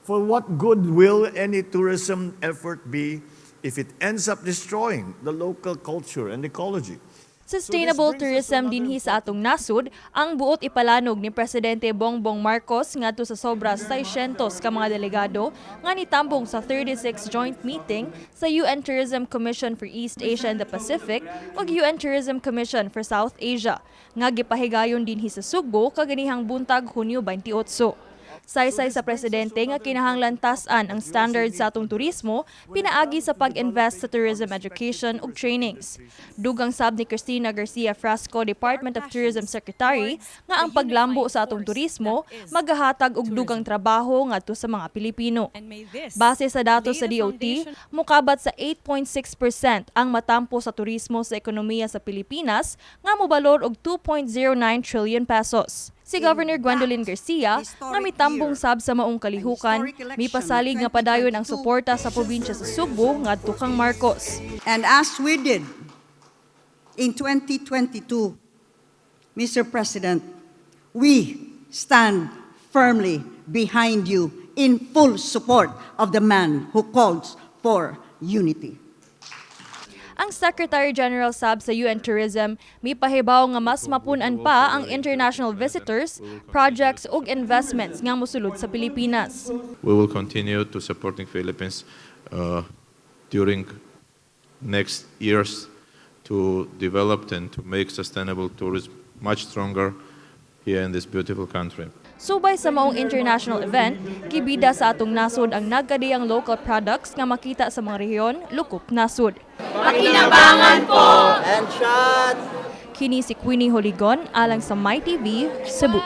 For what good will any tourism effort be if it ends up destroying the local culture and ecology? Sustainable tourism dinhi sa atong nasud ang buot ipalanog ni Presidente Bongbong Marcos ngadto sa sobra 600 ka mga delegado nga nitambong sa 36 joint meeting sa UN Tourism Commission for East Asia and the Pacific ug UN Tourism Commission for South Asia nga gipahigayon dinhi sa Sugbo kaganihang buntag, Hunyo 28. Saysay sa presidente nga kinahanglan tas-an ang standards sa atong turismo pinaagi sa pag-invest sa tourism education ug trainings. Dugang sab ni Christina Garcia Frasco, Department of Tourism Secretary, nga ang paglambo sa atong turismo magahatag og dugang trabaho ngadto sa mga Pilipino. Base sa datos sa DOT, mukabat sa 8.6% ang matampo sa turismo sa ekonomiya sa Pilipinas nga mobalor og 2.09 trillion pesos. Si Governor Gwendolyn Garcia, nga mitambong sab sa maong kalihukan, mipasalig nga padayon ang suporta sa probinsya sa Sugbo ngadto kang Marcos. And as we did in 2022, Mr. President, we stand firmly behind you in full support of the man who calls for unity. Ang Secretary General sab sa UN Tourism mipahibaw nga mas mapun-an pa ang international visitors, projects ug investments nga mosulod sa Pilipinas. We will continue to supporting Philippines during next years to develop and to make sustainable tourism much stronger here in this beautiful country. Subay sa maong international event, gibida sa atong nasod ang nagkadiyang local products nga makita sa mga rehiyon lukop nasod. Pakinabangan po! And shot! Kini si Queenie Holigon alang sa MyTV, Cebu.